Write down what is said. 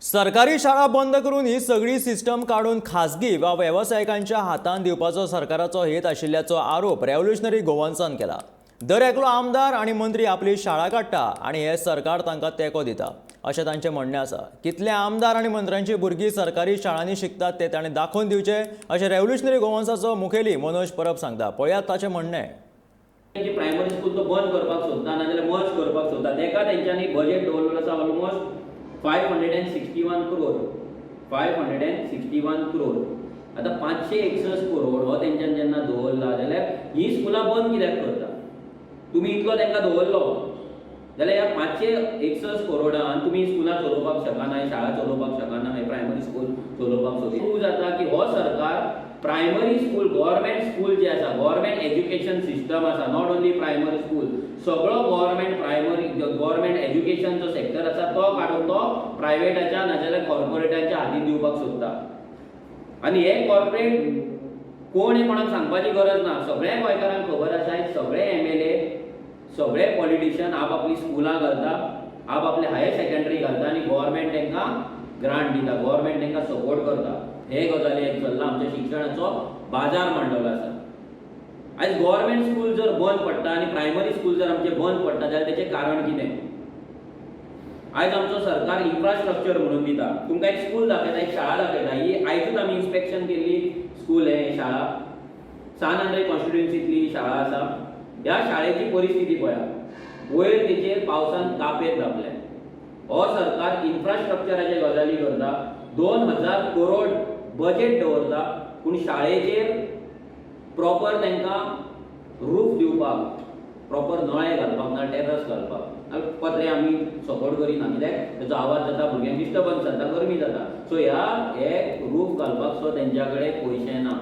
सरकारी शाळा बंद करून ही सगळी सिस्टम काडून खाजगी वा वेवसायिकांच्या हातांत दिवपाचो सरकाराचो हेत आशिल्ल्याचो आरोप रेव्होल्युशनरी गोवन्सान केला. दर एकलो आमदार आनी मंत्री आपली शाळा काडटा आनी हें सरकार तांकां तेंको दिता अशें तांचें म्हणणें आसा. कितले आमदार आनी मंत्र्यांची भुरगीं सरकारी शाळांनी शिकतात ते ताणें दाखोवन दिवचें अशें रेव्होल्युशनरी गोवन्साचो मुखेली मनोज परब सांगता. पळयात ताचें म्हणणें. तेंची प्रायमरी स्कूल तो बंद करपाक सोदता नाजाल्यार मर्ज करपाक सोदता. तेका तेंच्यांनी बजेट दवरलेलो आसा almost 561 crore, 561 crore. आतां 561 करोड हो तेंच्यान जेन्ना दवरला जाल्यार ही स्कुलां बंद कित्याक करता तुमी? इतलो तेंकां दवरलो जाल्यार ह्या 561 करोडान तुमी स्कुलां चलोवपाक शकना, ही शाळा चलोवपाक शकना, हे प्रायमरी स्कूल चलोवपाक सोदी. प्रूव जाता की हो सरकार प्रायमरी स्कूल, गव्हर्मेंट स्कूल जे आसा, गव्हर्मेंट एज्युकेशन सिस्टम आसा, not only primary school, सगळो गव्हर्मेंट प्रायमरी गव्हर्मेंट एज्युकेशनचो सेक्टर आसा तो काडून तो प्रायवेटाच्या नाजाल्यार कॉर्पोरेटाच्या हातीन दिवपाक सोदता. आनी हे कॉर्पोरेट कोण हें कोणाक सांगपाची गरज ना. सगळ्या गोंयकारांक खबर आसा. हे सगळे एमएलए, सगळे पॉलिटिशियन आपआपली स्कुलां घालता, आपआपले हायर सेकंडरी घालता आनी गव्हर्मेंट तांकां ग्रांट दिता, गव्हर्मेंट तांकां सपोर्ट करता. हे गजाली एक चल्ला. आमच्या शिक्षणाचो बाजार मांडलेलो आसा. आयज गव्हर्मेंट स्कूल जर बंद पडटा आनी प्रायमरी स्कूल जर आमचें बंद पडटा जाल्यार तेचें कारण कितें? आयज आमचो सरकार इन्फ्रास्ट्रक्चर म्हणून दिता. तुमकां एक स्कूल दाखयता, एक शाळा दाखयता. ही आयजूच आमी इन्स्पेक्शन केल्ली स्कूल. हें शाळा सान आंद्रे कॉन्स्टिट्युन्सींतली ही शाळा आसा. ह्या शाळेची परिस्थिती पळया. वयर तेचेर पावसान कापेत धापले. हो सरकार इन्फ्रास्ट्रक्चराचे गजाली करता, 2000 करोड बजेट दवरता, पूण शाळेचेर प्रॉपर तांकां रूफ दिवपाक, प्रॉपर नळे घालपाक ना, टेरस घालपाक. आनी पत्रे आमी सपोर्ट करिना कित्याक तेचो आवाज जाता, भुरग्यांक डिस्टर्बन्स जाता, गरमी जाता. सो ह्या हे रूफ घालपाक सुद्दां तेंच्या कडेन पयशे ना.